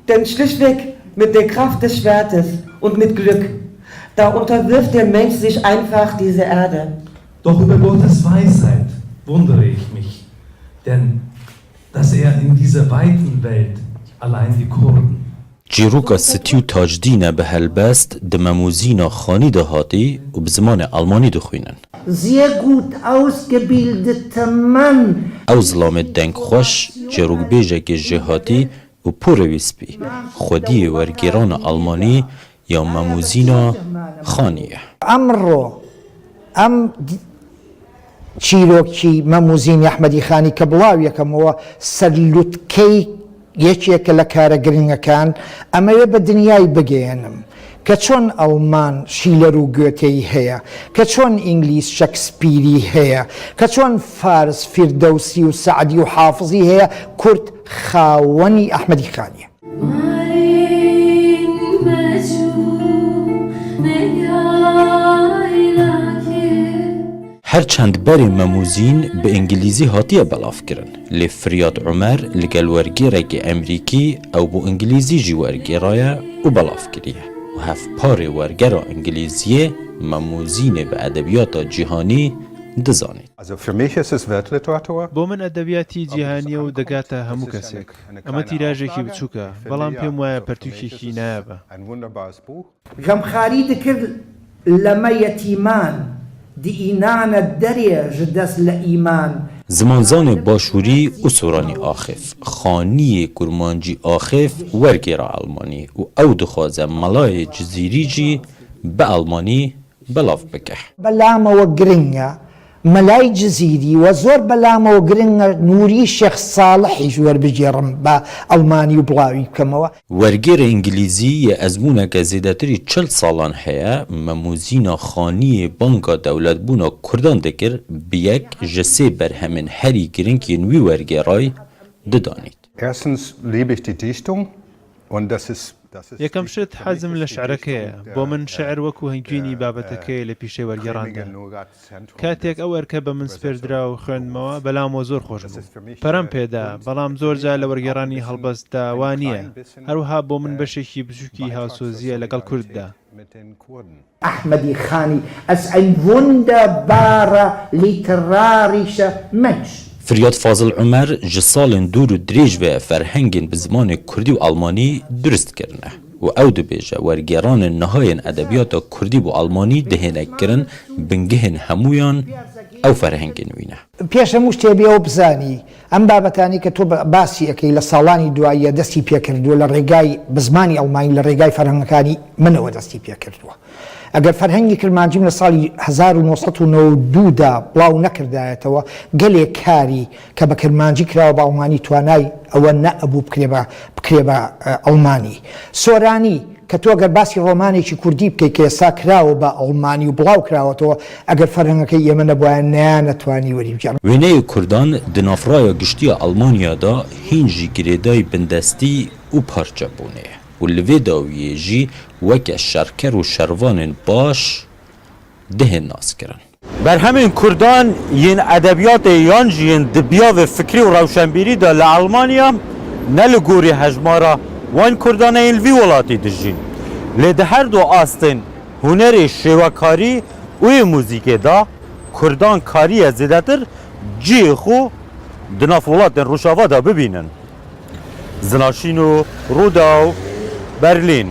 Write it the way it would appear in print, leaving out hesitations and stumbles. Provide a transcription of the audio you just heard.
Denn schlichtweg mit der Kraft des Schwertes und mit Glück, da unterwirft der Mensch sich einfach diese Erde. Doch über Gottes Weisheit wundere ich mich, denn dass er in dieser weiten Welt allein die Kurden. Çîroka Sitî û Tacdîn e bi helbest di Memûzîna Xanî de hatî û bi zimanê Almanî dixwînin. Sehr gut ausgebildete Mann. Ew zilamê dengxweş, çîrokbêjekê jêhatî û porê wî spî, xwediyê wergêrana Almanî ya Memûzîna Xanî ye. ئەمڕۆ ئەم چیرۆکی مەم و زینی ئەحمەدی خانی کە بڵاویەکەمەوە سەرلوتکەی یەکێکە لە کارە گرنگەکان، ئەمەوێ بە دنیای بگەیەنم کە چۆن ئەڵمان شیلەر و گۆتێی هەیە، کە چۆن ئینگلیز شەکسپیری هەیە، کە چۆن فارس فیردەوسی و سەعدی و حافزی هەیە، کورد خاوەنی ئەحمەدی خانیە. Her çend berê Memûzîn bi îngilîzî hatiye belavkirin, lê Firyad Omer li gel wergêrekî Emrîkî ew bo îngilîzî jî wergêraye û belav kiriye û hevparê wergera îngilîziyê Memûzînê bi edebiyata cîhanî dizanît. بۆ من ئەدەبیاتی جیهانییە و دەگاتە هەموو کەسێک. ئەمە تیراژێکی بچووکە، بەڵام پێم وایە پەرتووکێکی نایابە. غەمخاری دکرد لە مە یەتیمان دئینانە دەرێ ژ دەس لە ئیمان. زمانزانê başûrî û soranî axêf، xaniyê kurmancî axêf wergêra elmanî û ew dixwaze melayê cizîrî jî bi elmanî belav bike. بە لامەوە گرنگە مەلای جزیری و زۆر بە لامەوە گرنگە نوری شێخ ساڵحیش وەربگێڕم بە ئەڵمانی و بڵاوی بکەمەوە. وەرگێرە ئینگلیزی یە ئەزموونەکە زێدەتری 40 ساڵان هەیە، مەموزینا خانiyê banga dewletbûna Kurdan dikir bi yek ji sê berhemên herî giring yên wî wergêray didanît. Erstens liebe ich die Dichtung und das ist یەکەم شت حەزم لە شعرەکەیە، بۆ من شعر وەکو هەنگوینی بابەتەکەیە لە پیشەی وەرگێڕاندا. کاتێک ئەو ئەرکە بە من سپێردرا و خوێندمەوە بەلامەوە زۆر خۆش بوو. پەرەم پێدا، بەڵام زۆرجار لە وەرگێڕانی هەڵبەستدا وا نییە. هەروەها بۆ من بەشێکی بچووکی هاوسۆزییە لەگەڵ کورددا. ئەحمەدی خانی als ein wunderbarer literarischer Mensch. فریاد فازل عومەر ji salên dûr û dirêj ve ferhengên bi zimanê kurdî û elmanî dirust kirine û ew dibêje wergêranên niha yên edebiyata kurdî bo elmanî dihêne kirin bingehên hemûyan ew ferhengên wî ne. پێش هەموو شتێ بێ ئەوە بزانی ئەم بابەتانەی کە تۆ باسی ئەکەی لە ساڵانی دواییە دەستی پێکردووە لە ڕێگای بە زمانی ئەڵمانی لە ڕێگای فەرهەنگەکانی منەوە دەستی پێکردووە. ئەگەر فەرهەنگی کرمانجیم لە ساڵی 1992 دا بڵاو نەکردایەتەوە گەلێک کاری کە بە کرمانجی کراوە بە ئەڵمانی توانای ئەوە نەئەبوو بکرێ بە بکرێ بە ئەڵمانی. سۆرانی کە تۆ گەر باسی ڕۆمانێکی کوردی بکەی کە ئێستا کراوە بە ئەڵمانی و بڵاو کراوەتەوە ئەگەر فەرهەنگەکەی ئێمە نەبوایە نەیانەتوانی وەریبگێڕن. وێنەی کوردان di nav raya giştî ya Elmanya de hîn jî girêdayî bindestî û parçebûnê ye û li vê dawiyê jî weke şerker û şervanên baş dihên naskirin. Berhemên Kurdan yên edebiyatê yan jî yên di biyavê fikrî û rewşenbîrî de li Elmanya ne li gorî hejmara wan Kurdan e yên li vî welatî dijîn. Lê di her du astên hunerê şêwekarî û yê muzîkê de Kurdan kariye zêdetir cihê xwe di nav welatên Rojava de bibînin. Zinaşîn û Rûdaw, Berlîn.